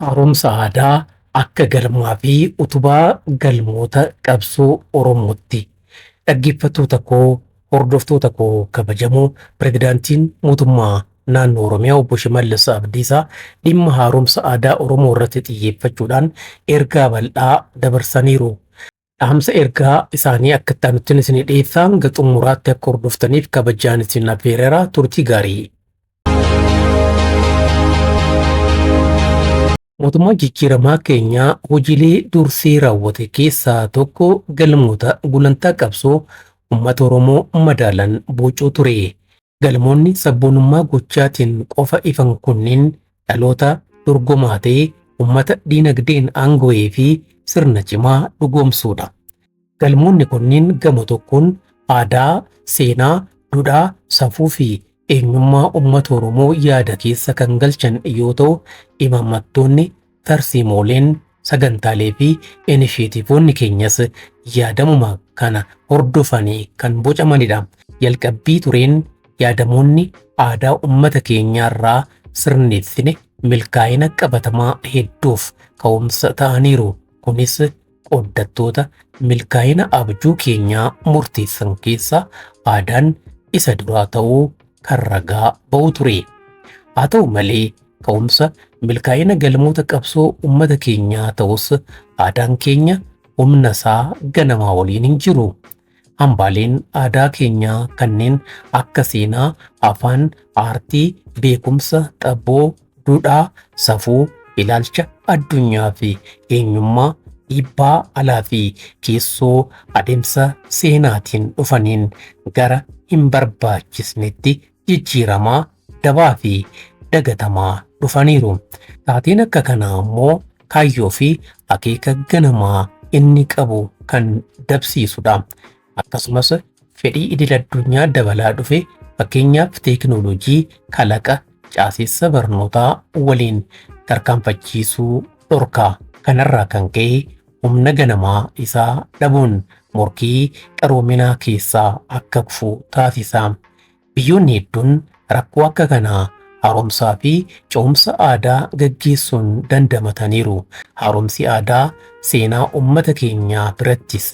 Haaromsa aadaa akka galmaa fi utubaa galmoota qabsoo Oromootti. Dhaggeeffattoota koo, hordoftoota koo kabajamoo, pirezidaantiin mootummaa naannoo Oromiyaa obbo Shimallis Abdiisaa dhimma haaromsa aadaa Oromoo irratti xiyyeeffachuudhaan ergaa bal'aa dabarsaniiru. Dhaamsa ergaa isaanii akka itti aanutti isinii dhiyeessaa, hanga xumuraatti akka hordoftaniif kabajaan isin affeereera. Turtii gaarii. Mootummaan jijjiiramaa keenyaa hojiilee dursee raawwate keessaa tokko galmoota gulantaa qabsoo uummata Oromoo madaalan bocuu ture. Galmoonni sabboonummaa gochaatiin qofa ifan kunneen dhaloota dorgomaa ta'e, uummata diinagdeen aango'ee fi sirna cimaa dhugoomsuudha. Galmoonni kunniin gama tokkoon aadaa, seenaa, duudhaa, safuu fi eenyummaa uummata Oromoo yaada keessa kan galchan yoo ta'u, imaammattoonni, tarsiimooleen, sagantaalee fi inisheetiivoonni keenyas yaadamuma kana hordofanii kan bocamanidha. Jalqabbii tureen yaadamoonni aadaa uummata keenyaa irraa sirneessine milkaa'ina qabatamaa hedduuf ka'umsa ta'aniiru. Kunis qooddattoota milkaa'ina abjuu keenyaa murteessan keessaa aadaan isa duraa ta'uu kan ragaa ba'u ture. Haa ta'u malee, ka'umsa milkaa'ina galmoota qabsoo uummata keenyaa ta'us, aadaan keenya humna isaa ganamaa waliin hin jiru. Hambaaleen aadaa keenyaa kanneen akka seenaa, afaan, aartii, beekumsa, xabboo, duudhaa, safuu, ilaalcha addunyaa fi eenyummaa dhiibbaa alaa fi keessoo adeemsa seenaatiin dhufaniin gara hin barbaachisnetti jijjiiramaa, dabaa fi dagatamaa dhufaniiru. Taateen akka kanaa immoo kaayyoo fi akeeka ganamaa inni qabu kan dabsiisudha. Akkasumas fedhii idil addunyaa dabalaa dhufe, fakkeenyaaf teekinooloojii, kalaqa, caasessa barnootaa waliin tarkaanfachiisuu dhorka. Kanarraa kan ka'e humna ganamaa isaa dhabuun morkii qaroominaa keessaa akka kufu taasisa. Biyyoonni hedduun rakkoo akka kanaa haaromsaa fi ce'umsa aadaa gaggeessuun dandamataniiru. Haaromsi aadaa seenaa uummata keenyaa birattis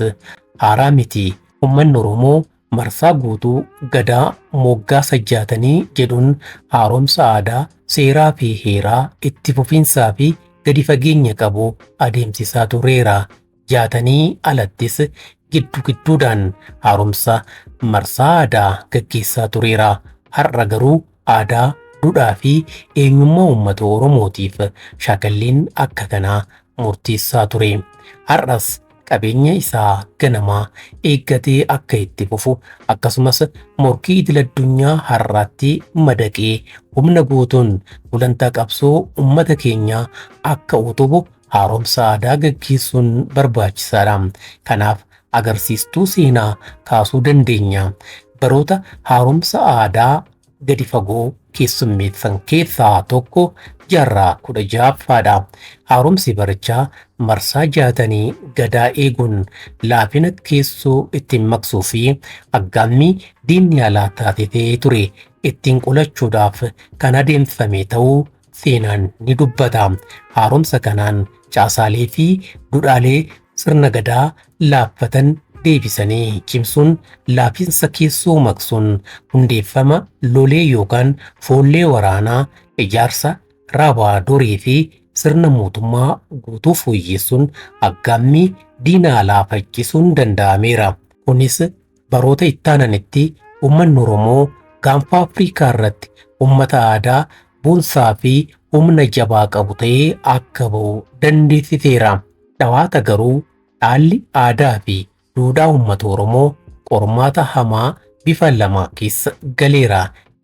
haaraa miti. Uummanni Oromoo marsaa guutuu gadaa moggaasa jaatanii jedhuun haaromsa aadaa, seeraa fi heeraa itti fufiinsaa fi gadi fageenya qabu adeemsisaa tureera. Jaatanii alattis giddu gidduudhaan haaromsa marsaa aadaa gaggeessaa tureera. Har'a garuu aadaa, duudhaa fi eenyummaa uummata Oromootiif shaakalliin akka kanaa murteessaa ture. Har'as qabeenya isaa ganamaa eeggatee akka itti fufu, akkasumas morkii idil addunyaa har'aatti madaqee humna guutuun gulantaa qabsoo uummata keenyaa akka utubu haaromsa aadaa gaggeessuun barbaachisaadha. Kanaaf agarsiistuu seenaa kaasuu dandeenya. Baroota haaromsa aadaa gadi fagoo keessummeessan keessaa tokko jaarraa 16ffaadha. Haaromsi barichaa marsaa jaatanii gadaa eeguun laafina keessoo ittiin maqsuu fi aggaammii diinni alaa taasisee ture ittiin qolachuudhaaf kan adeemsifame ta'uu seenaan ni dubbata. Haaromsa kanaan caasaalee fi duudhaalee sirna gadaa laaffatan deebisanii cimsuun, laafinsa keessoo maqsuun, hundeeffama lolee yookaan foollee waraanaa, ijaarsa raabaa durii fi sirna mootummaa guutuu fooyyessuun aggaammii diina alaa faccisuun danda'ameera. Kunis baroota ittaananitti uummanni Oromoo gaanfa Afrikaa irratti uummata aadaa boonsaa fi humna jabaa qabu ta'ee akka ba'u dandeessiseera. Dhawaata garuu dhaalli aadaa fi duudhaa uummata Oromoo qormaata hamaa bifa lama keessa galeera.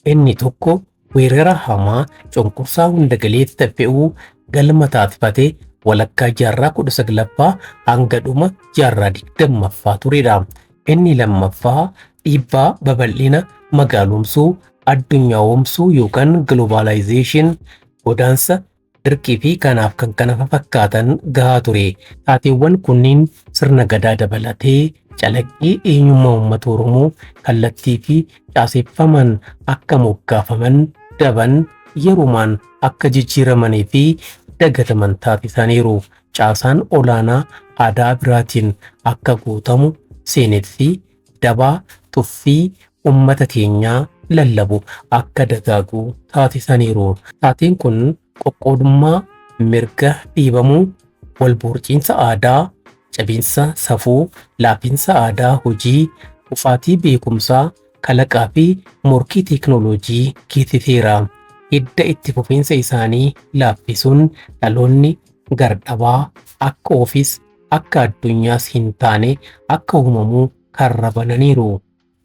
Inni tokko weerara hamaa cunqursaa hunda galeessa fe'uu galma taasifate walakkaa jaarraa 19ffaa hanga dhuma jaarraa 20ffaa turedha. Inni lammaffaa dhiibbaa babal'ina magaalomsuu, addunyaawomsuu yookaan globalization, godaansa dirqii fi kanaaf kan kana fakkaatan gahaa ture. Taateewwan kunniin sirna gadaa dabalatee calaqqee eenyummaa uummata Oromoo kallattii fi caaseffaman akka moggaafaman, daban, yerumaan akka jijjiiramanii fi dagataman taasisaniiru. Caasaan olaanaa aadaa biraatiin akka guutamu seenessi dabaa tuffii uummata keenyaa lallabu akka dagaagu taasisaniiru. Taateen kun qoqqoodummaa, mirga dhiibamuu, walborciinsa aadaa, cabinsa safuu, laafinsa aadaa hojii, kufaatii beekumsaa, kalaqaa fi morkii teeknooloojii geessiseera. Hidda itti fufiinsa isaanii laaffisuun dhaloonni gardhabaa akka ofiis akka addunyaas hin taane akka uumamuu karra bananiiru.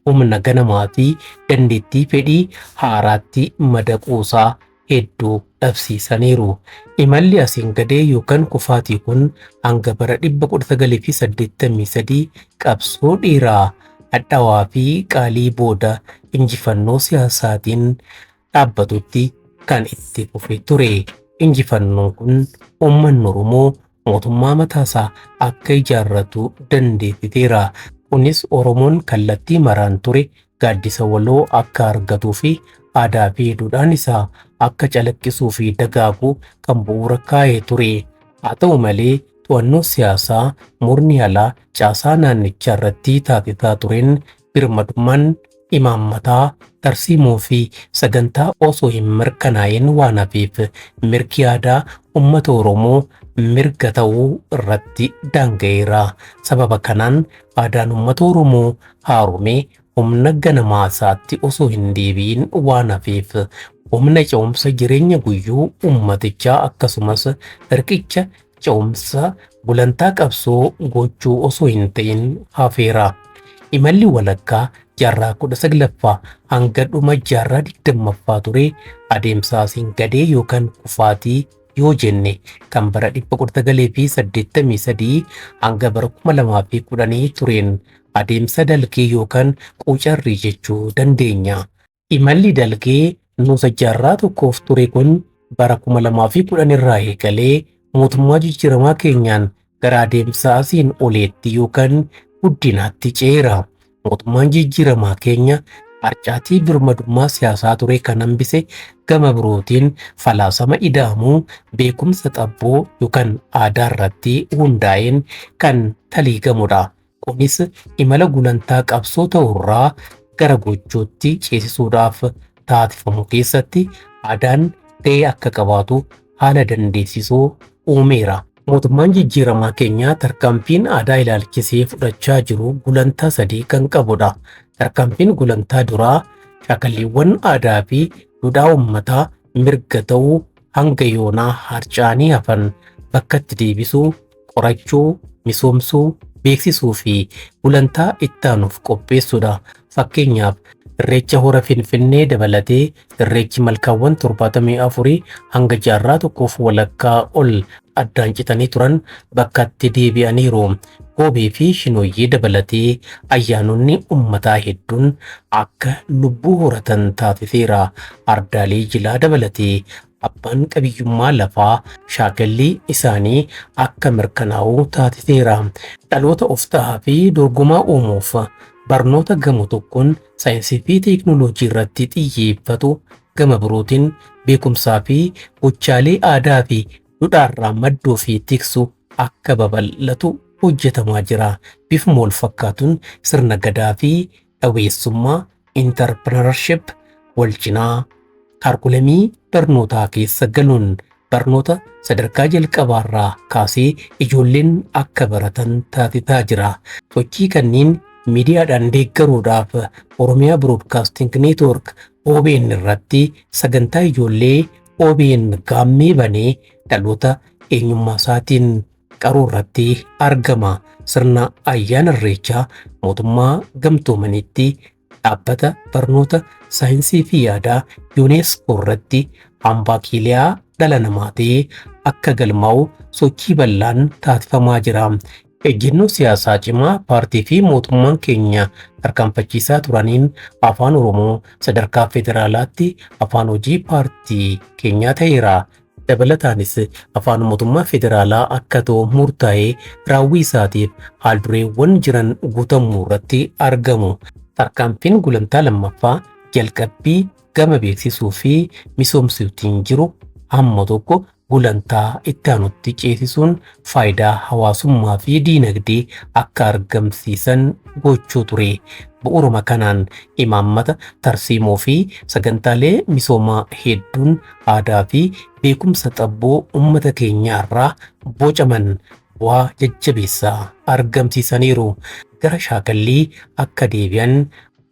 Humna ganamaa fi dandeettii fedhii haaraatti madaquusaa hedduu dhabsiisaniiru. Imalli asiin gadee yookaan kufaatii kun hanga bara 1983 qabsoo dheeraa hadhaawaa fi qaalii booda injifannoo siyaasaatiin dhaabbatutti kan itti fufe ture. Injifannoon kun uummanni Oromoo mootummaa mataasaa akka ijaarratu dandeessiseera. Kunis Oromoon kallattii maraan ture gaaddisa waloo akka argatuu fi aadaa fi duudhaan isaa akka calaqqisuu fi dagaagu kan bu'uura kaa'ee ture. Haa ta'u malee to'annoo siyaasaa murni alaa caasaa naannichaa irratti taasisaa tureen birmadummaan imaammataa, tarsiimoo fi sagantaa osoo hin mirkanaa'in waan hafeef mirgi aadaa uummata Oromoo mirga ta'uu irratti daanga'eera. Sababa kanaan aadaan uummata Oromoo haaromee humna ganamaa isaatti osoo hin deebi'in waan hafeef humna ce'umsa jireenya guyyuu uummatichaa akkasumas riqicha ce'umsa gulantaa qabsoo gochuu osoo hin ta'in hafeera. Imalli walakkaa jaarraa 19ffaa hanga dhuma jaarraa 20ffaa ture adeemsa asiin gadee yookaan kufaatii yoo jenne kan bara 1983 hanga bara 2010 tureen adeemsa dalgee yookaan quucarrii jechuu dandeenya. Imalli dalgee nuusa jaarraa tokkoof ture kun bara 2010 irraa eegalee mootummaa jijjiiramaa keenyaan gara adeemsa asiin oleetti yookaan guddinaatti ceera. Mootummaan jijjiiramaa keenya harcaatii birmadummaa siyaasaa ture kan hambise gama birootiin falaasama ida'amuu beekumsa xabboo yookaan aadaa irratti hundaa'een kan taliigamudha. Kunis imala gulantaa qabsoo ta'urraa gara gochootti ceesisuudhaaf taasifamu keessatti aadaan gahee akka qabaatu haala dandeessisuu uumeera. Mootummaan jijjiiramaa keenyaa tarkaanfiin aadaa ilaalchisee fudhachaa jiru gulantaa sadii kan qabudha. Tarkaanfiin gulantaa duraa shaakalliiwwan aadaa fi duudhaa uummataa mirga ta'uu hanga yoonaa harcaanii hafan bakkatti deebisuu, qorachuu, misoomsuu, beeksisuu fi gulantaa ittaanuuf qopheessuudha. Fakkeenyaaf Irreecha hora Finfinnee dabalatee Irreechi malkaawwan 74 hanga jaarraa tokkoof walakkaa ol addaan citanii turan bakkatti deebi'aniiru. Goobee fi Shinooyyee dabalatee ayyaanonni uummataa hedduun akka lubbuu horatan taasiseera. Ardaalee jilaa dabalatee abbaan qabiyyummaa lafaa shaakallii isaanii akka mirkanaa'u taasiseera. Dhaloota of ta'aa fi dorgomaa uumuuf barnoota gama tokkoon saayinsii fi teeknooloojii irratti xiyyeeffatu gama birootiin beekumsaa fi gochaalee aadaa fi duudhaarraa madduu fi tiksu akka babal'atu hojjetamaa jira. Bifuma wal fakkaatuun sirna gadaa fi dhaweessummaa entrepreneurship wal cinaa kaarkulamii barnootaa keessa galuun barnoota sadarkaa jalqabaarraa kaasee ijoolleen akka baratan taasisaa jira. Sochii kanneen miidiyaadhaan deeggaruudhaaf Oromiyaa Broadcasting Network OBN irratti sagantaa ijoollee OBN gaammee banee dhaloota eenyummaa isaatiin qaruu irratti argama. Sirna ayyaana Irreechaa mootummaa gamtoomanitti dhaabbata barnoota saayinsii fi aadaa UNESCO irratti hambaa kiiliyaa dhala namaa ta'ee akka galmaa'u sochii bal'aan taasifamaa jira. Ejjennoo siyaasaa cimaa paartii fi mootummaan keenya tarkaanfachiisaa turaniin afaan Oromoo sadarkaa federaalaatti afaan hojii paartii keenyaa ta'eera. Dabalataanis afaan mootummaa federaalaa akka ta'u murtaa'ee raawwii isaatiif haaldureewwan jiran guutamuu irratti argamu. Tarkaanfiin gulantaa lammaffaa jalqabbii gama beeksisuu fi misoomsuutiin jiru hamma tokko gulantaa itti aanutti ceesisuun faayidaa hawaasummaa fi diinagdee akka argamsiisan gochuu ture. Bu'uuruma kanaan imaammata, tarsiimoo fi sagantaalee misoomaa hedduun aadaa fi beekumsa xabboo uummata keenyaarraa bocaman bu'aa jajjabeessaa argamsiisaniiru. Gara shaakallii akka deebi'an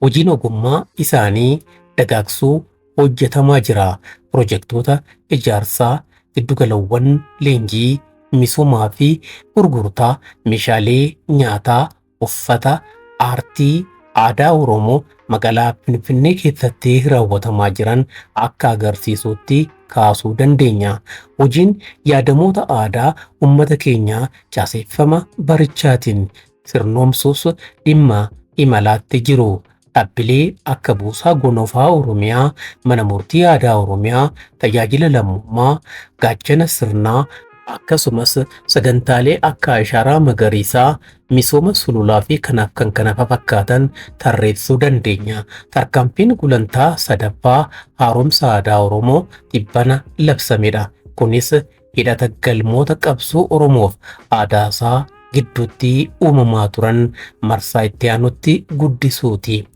hojiin ogummaa isaanii dagaagsuu hojjetamaa jira. Pirojektoota ijaarsaa, giddugalawwan leenjii, misoomaa fi gurgurtaa meeshaalee nyaataa, uffata, aartii, aadaa Oromoo magaalaa Finfinnee keessatti raawwatamaa jiran akka agarsiisutti kaasuu dandeenya. Hojiin yaadamoota aadaa uummata keenyaa caaseeffama barichaatiin sirnoomsuus dhimma imalaatti jiru. Dhaabbilee akka Buusaa Gonofaa Oromiyaa, Mana Murtii Aadaa Oromiyaa, Tajaajila Lammummaa, Gaachana Sirnaa akkasumas sagantaalee akka Ashaaraa Magariisaa, misooma sululaa fi kanaaf kan kana fakkaatan tarreessuu dandeenya. Tarkaanfiin gulantaa sadaffaa haaromsa aadaa Oromoo tibbana labsamedha. Kunis hidhata galmoota qabsoo Oromoof aadaasaa gidduutti uumamaa turan marsaa itti aanutti guddisuuti.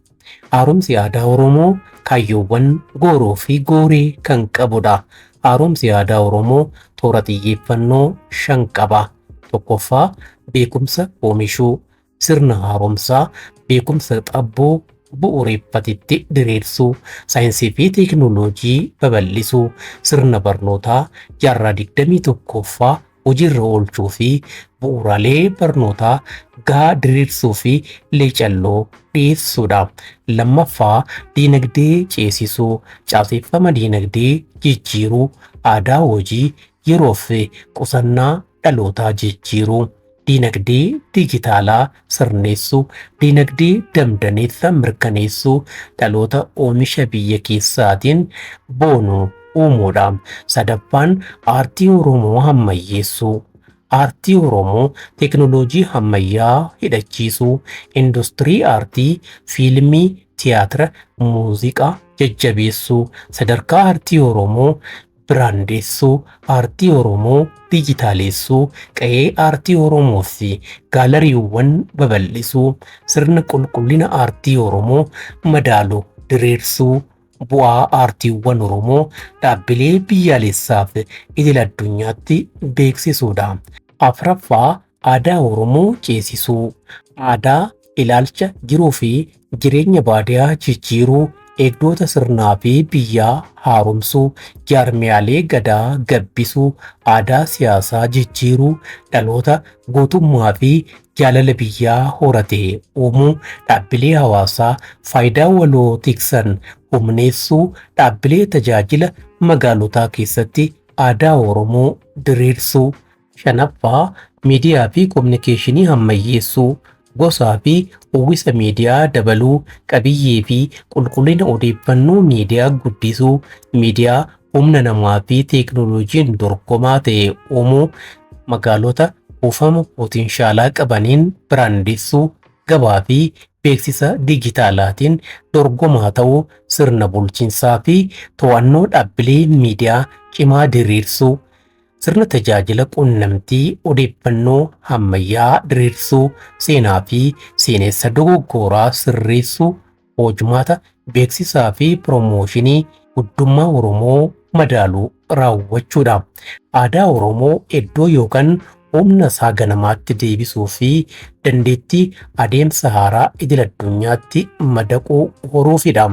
Haaromsi aadaa Oromoo kaayyoowwan gooroo fi gooree kan qabudha. Haaromsi aadaa Oromoo toora xiyyeeffannoo 5 qaba. Tokkoffaa, beekumsa oomishuu, sirna haaromsaa beekumsa xabboo bu'uureffatetti diriirsuu, saayinsii fi teekinooloojii babal'isuu, sirna barnootaa jaarraa 21ffaa hojiirra oolchuu fi bu'uuraalee barnootaa gahaa diriirsuu fi leecalloo dhiyeessuudha. Lammaffaa, diinagdee ceesisuu, caaseeffama diinagdee jijjiiruu, aadaa hojii yeroo fi qusannaa dhalootaa jijjiiruu, diinagdee dijitaalaa sirneessuu, diinagdee damdaneessa mirkaneessuu, dhaloota oomisha biyya keessaatiin boonu uumuudha. Sadaffaan, aartii Oromoo ammayyeessuu. Aartii Oromoo teekinooloojii ammayyaa hidhachiisuu, industirii aartii, fiilmii, tiyaatira, muuziqaa jajjabeessuu, sadarkaa aartii Oromoo biraandeessuu, aartii Oromoo dijitaaleessuu, qe'ee aartii Oromoo fi gaalariiwwan babal'isuu, sirna qulqullina aartii Oromoo madaalu diriirsuu, bu'aa aartiiwwan Oromoo dhaabbilee biyyaalessaa fi idil addunyaatti beeksisuudha. Afraffaa, aadaa Oromoo ceesisuu. Aadaa ilaalcha jiruu fi jireenya baadiyaa jijjiiruu, eegdota sirnaa fi biyyaa haaromsuu, jaarmiyaalee gadaa gabbisuu, aadaa siyaasaa jijjiiruu, dhaloota gootummaa fi jaalala biyyaa horate uumuu, dhaabbilee hawaasaa faayidaa waloo tiksan humneessuu, dhaabbilee tajaajila magaalotaa keessatti aadaa Oromoo diriirsuu. Shanaffaa, miidiyaa fi kominikeeshinii ammayyeessuu, gosaa fi uwwisa miidiyaa dabaluu, qabiyyee fi qulqullina odeeffannoo miidiyaa guddisuu, miidiyaa humna namaa fi teekinooloojiin dorgomaa ta'e uumuu, magaalota kuufama pootenshaalaa qabaniin biraandeessuu, gabaa fi beeksisa dijitaalaatiin dorgomaa ta'uu, sirna bulchiinsaa fi to'annoo dhaabbilee miidiyaa cimaa diriirsuu, sirna tajaajila quunnamtii odeeffannoo ammayyaa diriirsuu, seenaa fi seenessa dogoggoraa sirreessuu, hojmaata beeksisaa fi piroomooshinii guddummaa Oromoo madaaluu raawwachuudha. Aadaa Oromoo iddoo yookaan humna isaa ganamaatti deebisuu fi dandeettii adeemsa haaraa idil addunyaatti madaquu horuufidha.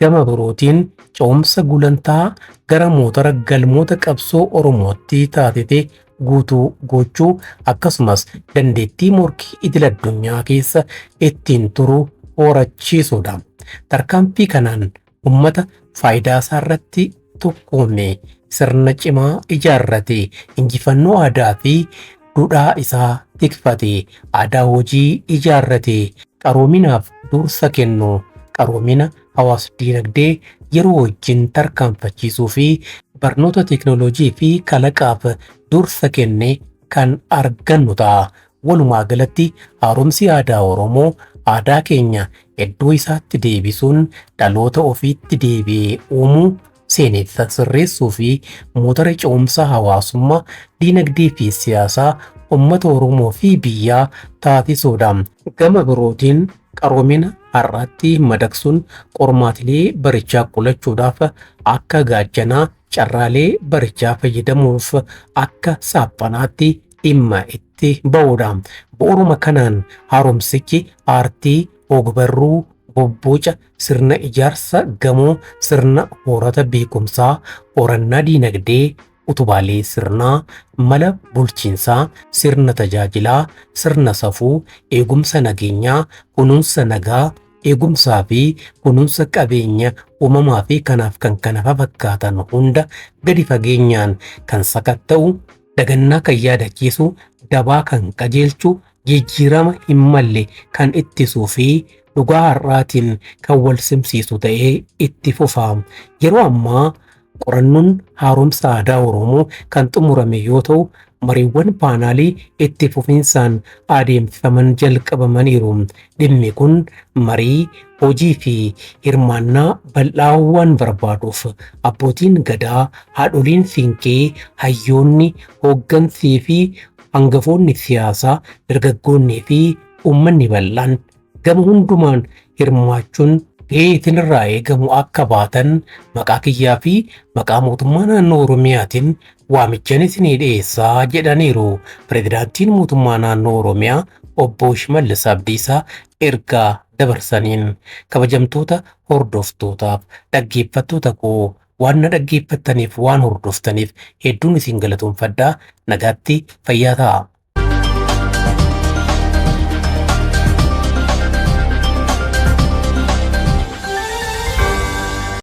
Gama birootiin ce'umsa gulantaa gara motora galmoota qabsoo Oromootti taatete guutuu gochuu akkasumas dandeettii morkii idil addunyaa keessa ittiin turu horachiisuudha. Tarkaanfii kanaan uummata faayidaa isaa irratti tokkoome, sirna cimaa ijaarrate, injifannoo aadaa fi duudhaa isaa tikfate, aadaa hojii ijaarrate, qaroominaaf dursa kennu, qaroomina hawaas diinagdee yeroo wajjin tarkaanfachiisuu fi barnoota teekinooloojii fi kalaqaaf dursa kenne kan argannu ta'a. Walumaa galatti haaromsi aadaa Oromoo aadaa keenya iddoo isaatti deebisuun dhaloota ofiitti deebi'ee uumuu, seenessa sirreessuu fi motora ce'umsa hawaasummaa, diinagdee fi siyaasaa uummata Oromoo fi biyyaa taasisuudha. Gama birootiin qaroomina har'aatti madaqsuun qormaatilee barichaa qolachuudhaaf akka gaachanaa, carraalee barichaa fayyadamuuf akka saaphanaatti dhimma itti ba'uudha. Bu'uuruma kanaan haaromsichi aartii, ogbarruu, bobboca, sirna ijaarsa gamoo, sirna horata beekumsaa, horannaa diinagdee, utubaalee sirnaa, mala bulchiinsaa, sirna tajaajilaa, sirna safuu, eegumsa nageenyaa, kunuunsa nagaa, eegumsaa fi kunuunsa qabeenya uumamaa fi kanaaf kan kana fakkaatan hunda gadi fageenyaan kan sakatta'u, dagannaa kan yaadachiisu, dabaa kan qajeelchu, jijjiirama hin malle kan ittisuu fi dhugaa har'aatiin kan wal simsiisu ta'ee itti fufa. Yeroo ammaa qorannoon haaromsa aadaa Oromoo kan xumurame yoo ta'u, mariiwwan paanaalii itti fufinsaan adeemsifaman jalqabamaniiru. Dhimmi kun marii, hojii fi hirmaannaa bal'aa waan barbaaduuf abbootiin gadaa, haadholiin siinqee, hayyoonni, hooggansii fi hangafoonni siyaasaa, dargaggoonnii fi uummanni bal'aan gama hundumaan hirmaachuun gahee isinirraa eegamu akka baatan maqaa kiyyaa fi maqaa mootummaa naannoo Oromiyaatiin waamichan isinii dhiyeessaa jedhaniiru. Pireezidaantiin mootummaa naannoo Oromiyaa obbo Shimallis Abdiisaa ergaa dabarsaniin. Kabajamtoota hordoftootaaf dhaggeeffattoota koo, waan na dhaggeeffattaniif, waan hordoftaniif hedduun isin galatoomfadhaa. Nagaatti, fayyaa ta'a.